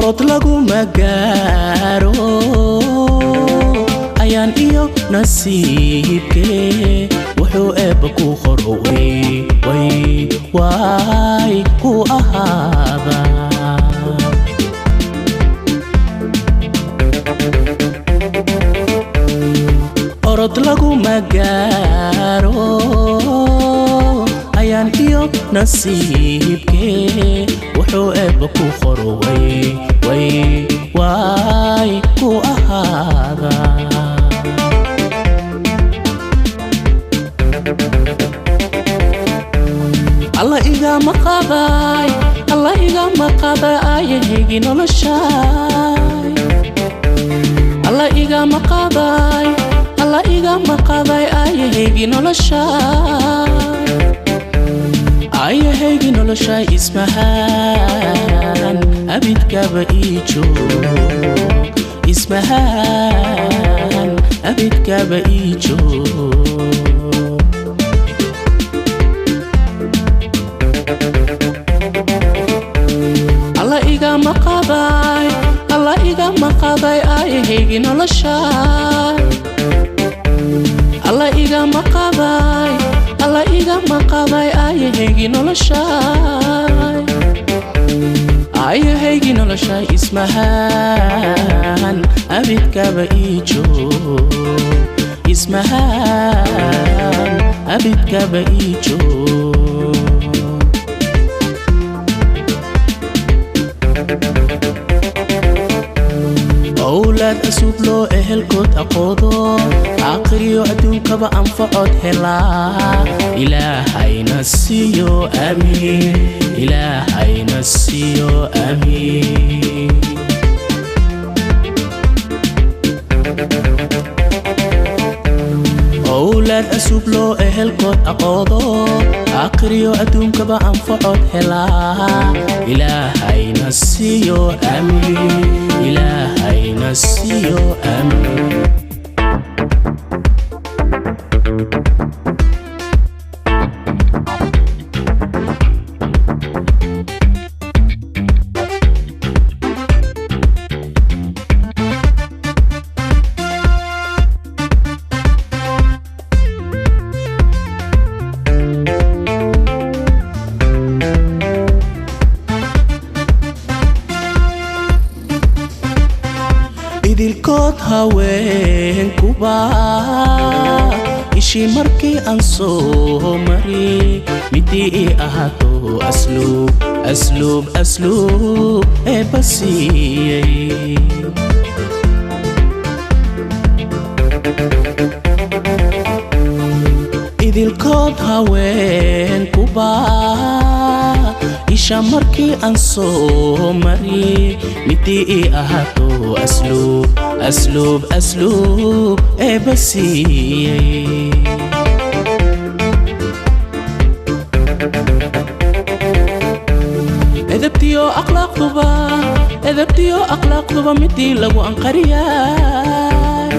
Orod laguma gaaro ayaan iyo nasiibkee, wuxuu eebba ku qoro way way way ku ahaada. Orod laguma gaaro ayaan iyo nasiibkee, wuxuu eebba ku qoro way way way ku ahaada. Alla igama qaday, Alla igama qaday aayahaygi noloshay. Alla igama qaday, Alla igama qaday aayahaygi noloshay. Aayahaygi noloshay Ismahaan, abidkaba ii joog. Ismahaan, abidkaba ii joog. Alla igama qaday, Alla igama qaday aayahaygi noloshay. Alla igama qaday, Alla igama qaday aayahaygi noloshay. Aayahaygi noloshay Ismahaan, abidkaba ii joog. Ismahaan, abidkaba ii joog. Owlaad cusub loo ehelkood aqoodo, aakhiriyo adduunkaba anfacod helaa, Ilaahayna siiyo aamiin, Ilaahayna siiyo aamiin. Owlaad cusub loo ehelkood aqoodo, aakhiriyo adduunkaba anfacod helaa, Ilaahayna siiyo aamiin, Ilaahayna siiyo aamiin. Idilkood haweenkuba ishii markii aan soo mari, midii ii ahaato asluub asluub asluub eebba siiyey. Idilkood haweenkuba isha markii aan soo mari, midii ii ahaato asluub asluub asluub eebba siiyey. Edabtiyo akhlaaqduba, edabtiyo akhlaaqduba midii lagu anqariyay.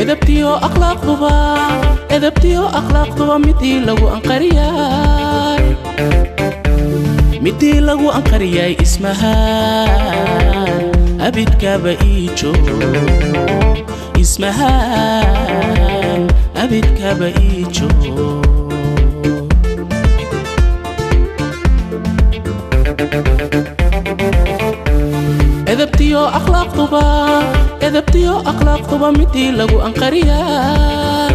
Edabtiyo akhlaaqduba, edabtiyo akhlaaqduba midii lagu anqariyay. Midii lagu anqariyay Ismahaan, abidkaba ii joog. Ismahaan, abidkaba ii joog. Edabtiyo akhlaaqduba, edabtiyo akhlaaqduba midii lagu anqariyaa.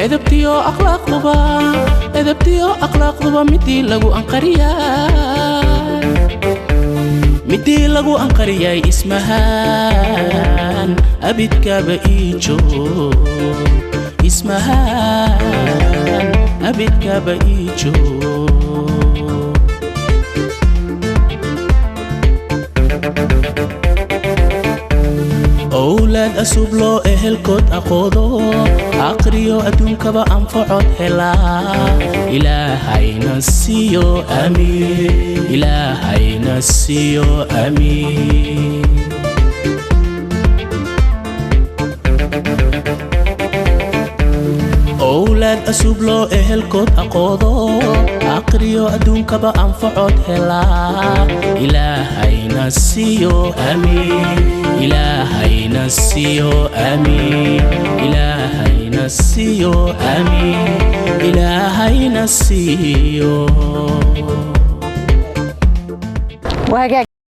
Edabtiyo akhlaaqduba, edabtiyo akhlaaqduba midii lagu anqariyaa. Midii lagu anqariyay Ismahaan, abidkaba ii joog. Ismahaan, abidkaba ii joog. Owlaad asub loo ehelkood aqoodo, aakhiriyo adduunkaba anfacod helaa, Ilaahayna siiyo aamiin, Ilaahayna siiyo aamiin. Owlaad Owlaad asuub loo ehelkood aqoodo, aqriyo adduunkaba anfacood helaa. Ilaahayna siiyo, aamiin. Ilaahayna siiyo, aamiin. Ilaahayna siiyo, aamiin. Ilaahayna siiyo. Waa hagaag.